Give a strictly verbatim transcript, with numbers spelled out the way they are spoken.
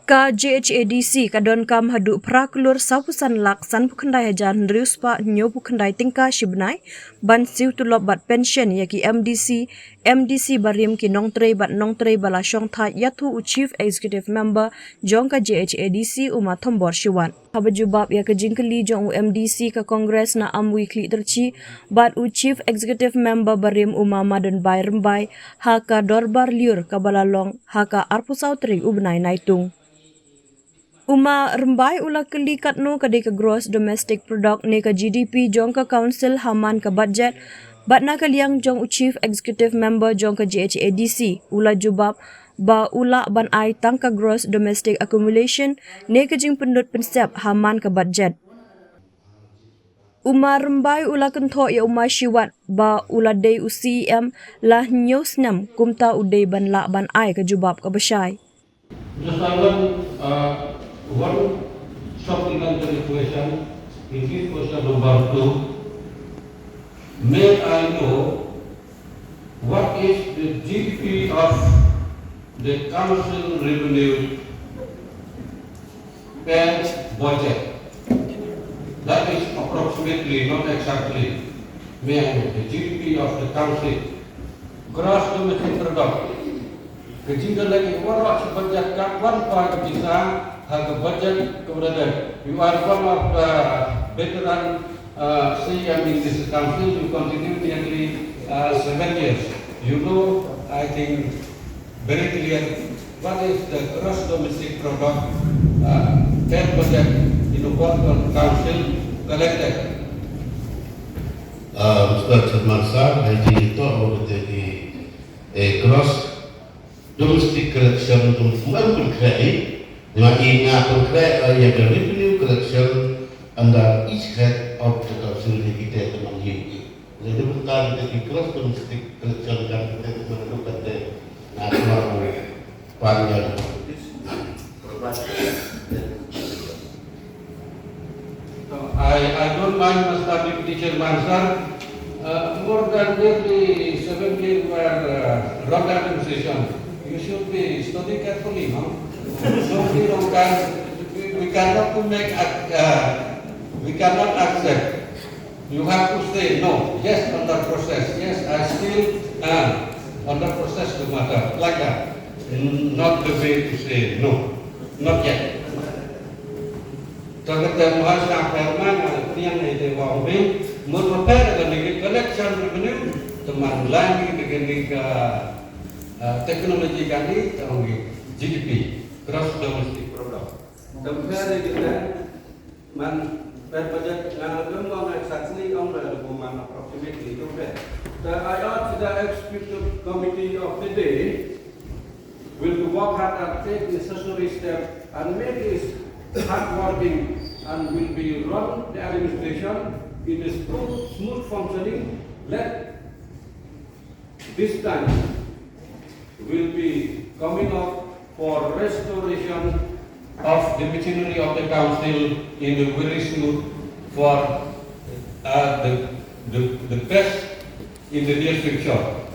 Ka J H A D C ka donkam haduh phra klur sawphew san lak sanphew khyndai hajar hynriew spah hynñiewphew khyndai tyngka shi bnai ban siew tulop bad pension ïa ki M D C, M D C barim, ki nongtrei bad nongtrei ba la shongthait, ïathuh u Chief Executive Member jong ka J H A D C, u Ma Thombor Shiwat. Haba jubab ïa ka jingkylli jong u M D C ka Congress na Amwi Khliehtrachih bad u Chief Executive Member barim, u Ma Madanbai Rymbai, ha ka dorbar lyiur kaba la long ha ka arphew saw tarik u bnai Naitung. U Ma Rymbai u la kylli katno ka dei ka gross domestic product ne ka G D P jong ka council ha man ka budget, bad na ka liang jong u Chief Executive Member jong ka J H A D C u la jubab ba u lah ban ai tang ka gross domestic accumulation ne ka jingpynlut pynsep ha man ka budget. U Ma Rymbai u la kynthoh ïa u Ma Shiwat ba u la dei u C E M la hynñiew snem, kumta u dei ban lah ban ai ka jubab kaba shai. Just I want, uh, one supplementary question. In this question number two, may I know what is the G D P of the council revenue per budget? That is approximately, not exactly. May I know the G D P of the council? Gross domestic product. Ka jingkylli ka, waroh shi budget ka wan pa ka pisa ha ka budget ka budget. You are one of the veteran, uh, C E M in this council. You continue nearly, uh, seven years. You know, I think, very clear what is the gross domestic product, uh, per budget in the whole council collected. Uh, Mister Chairman Sir, I think ito, eh, gross domestic collection, kum kum em pynkhreh, eh, nga i nga pynkhreh, eh, ïa ka revenue collection under each head of the council, hi kita te man hi. Lada mynta kita ki gross domestic collection kan kita te man, kan te na keluar pan ïa. So, I, I don't mind, Mister Deputy Chairman, sir. Uh, more than nearly seventy were, uh, wrong administration. You should be study carefully, no? Don't be wrong kind. We, we cannot to make ac-, uh, we cannot accept. You have to say no. Yes, under process. Yes, I still am under process the matter. Like that. N-, not the way to say no. Not yet. Ka kata mha sha pher ma nga tiang ïa te wa ong phi, mut ma pher ka ni collection revenue, te man lang ka ni ka, ah, technology ka ni, ka ong G D P, gross domestic product. Te pher ïa te man per budget nga lem ong exactly ong ba man approximately te pher. Te I urge the executive committee of the day will to work hard and take necessary steps and make it hard working and will be run the administration in a smooth, smooth functioning. Let this time will be coming up for restoration of the machinery of the council in the very soon for, uh, the, the, the best in the near future.